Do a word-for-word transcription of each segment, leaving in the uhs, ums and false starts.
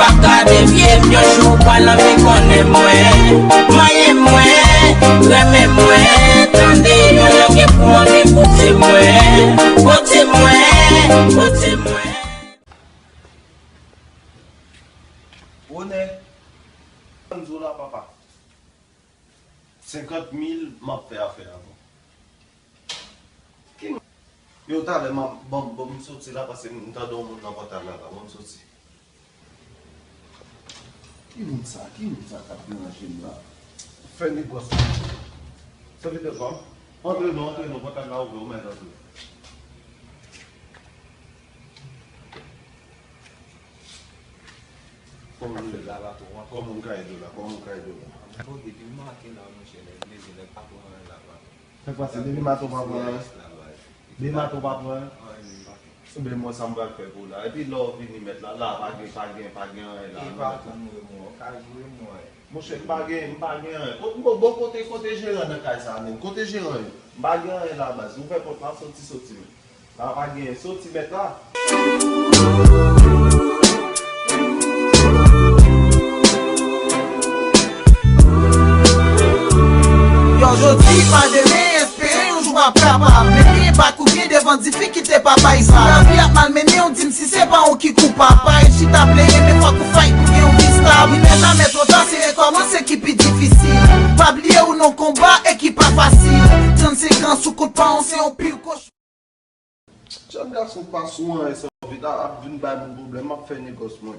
Pa ka devye m, yon jou w pral anvi konnen mwen. Manyen mwen, renmen mwen, tande yon lè gen pou anvi pote mwen. Pote mwen, pote mwen. Bonè, ann di w la, papa. Senkant mil, m ap fè afè avè w. Ki m-, yo, talè, m ap, bon, bon, m soti la, paske m tande yon moun nan pòtay la, la, bon, m soti. Ki moun sa? Ki moun sa k ap deranje m la? Fè negòs la. Sèvitè pa m. Antre non, antre non, pòtay la ouvè, ou mèt antre. Kòman nou ye la? Kòman m ka ede w la? Kòman m ka ede w la? Bon, depi m make la, monchè, nèg leve, nèg pa pran anyen la, pa. Sa k pase? Depi maten w pa pran anyen? Depi maten w pa pran anyen? Anyen, m pa pran. Ebyen, mwen, sa m pral fè pou w la? Epi lè w vini mèt la, la, pa gen, pa gen, pa gen anyen la, non. E pa pou mwen, mwen, w ka joure mwen. Monchè, m pa gen, m pa gen anyen. Kot, bon, bon, kote, kote jeran nan kay sa a menm? Kote jeran yo? M pa gen anyen la, baz. Ouvè pòt la, soti, soti menm. Sa pa gen soti mèt la. Yo, jodi pa demen, espere yon jou w ap kapab. Men byen pa kouvye devan difikilte papa Izaak. Lavi ap malmennen w, di m si se pa ou ki koupab. Pa ret chita plenyen, men fòk ou fight pou gen yon vi stab. Li lè jamè twò ta, se rekòmanse ki pi difisil. Pa bliye ou nan konba e ki pa fasil. Trannsenk an sou kout pa w, se yon pil kochon. Jèn gason pa sou anyen, sèvitè ap vin bay moun pwoblèm, m ap fè negòs mwen.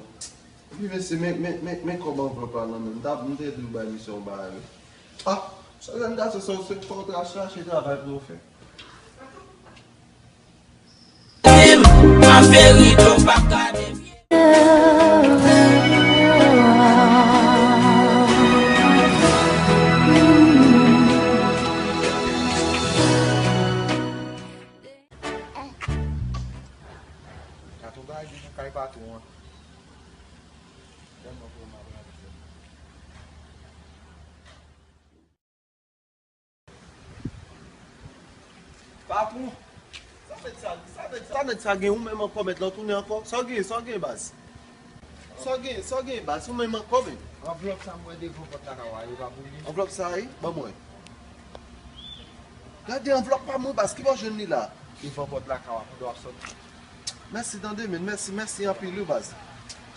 Epi mesye, men, men, men, men kòb anvlòp la nan men m, m te dwe bay misye yon bagay wi. Ah, sa jèn gason sa, se fò w ta chache travay pou w fè. M ap verite w pa ka devye. Gate yon bagay gen nan kay patwon an. Tèlman pou mwen ap rache. Patwon, sa nèg sa, sa nèg, sa nèg sa gen ou menm ankò, mèt la tounen ankò? Sa w gen, sa w gen, baz? Sa w gen, sa w gen, baz? Ou menm ankò, menm? Anvlòp sa m wè devan pòt lakay ou a, e pa pou li? Anvlòp sa, wi? Ban mwen. Gade anvlòp pa mwen, baz, ki bò w jwenn li la? Devan pòt lakay ou a, pandan w ap sòti. Mèsi, tande, men, mèsi, mèsi anpil, wi, baz.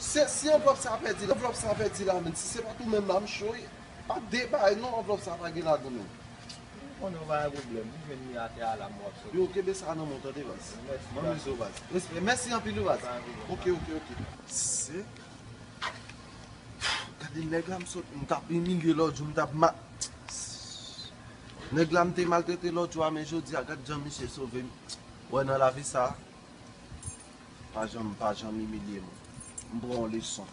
Se, si anvlòp sa pèdi la, anvlòp sa pèdi la, men, si se pa t ou menm la, m cho, wi. Pa de bagay, non, anvlòp sa pa gen ladan, men. Ou konnen w pa gen pwoblèm, ou jwenn li atè a la, m w ap sòti. Yo, kenbe sa nan men w, tande, baz. Mèsi, baz. M amize w, baz. Respè, mèsi anpil, wi, baz. Pa gen pwoblèm, baz. Ok, ok, ok. Se Gade nèg la, m sot, m t ap imilye lòt jou, m t ap ma-, nèg la m te maltrete lòt jou a, men jodi a, gad jan misye sove m. Wè nan lavi sa, pa janm, pa janm imilye moun. M pran yon leson.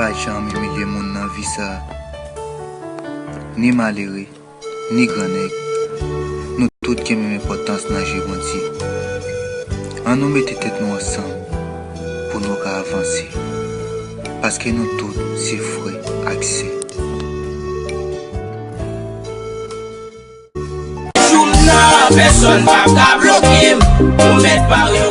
Pa janm imilye moun nan vi sa. Ni malere, ni grannèg, nou tout gen menm enpòtans nan je Bondye. Ann nou mete tèt nou ansanm pou nou ka avanse, paske nou tout se frè ak sè. Jou m nan, pèsonn p ap ka bloke m. Ou mèt pare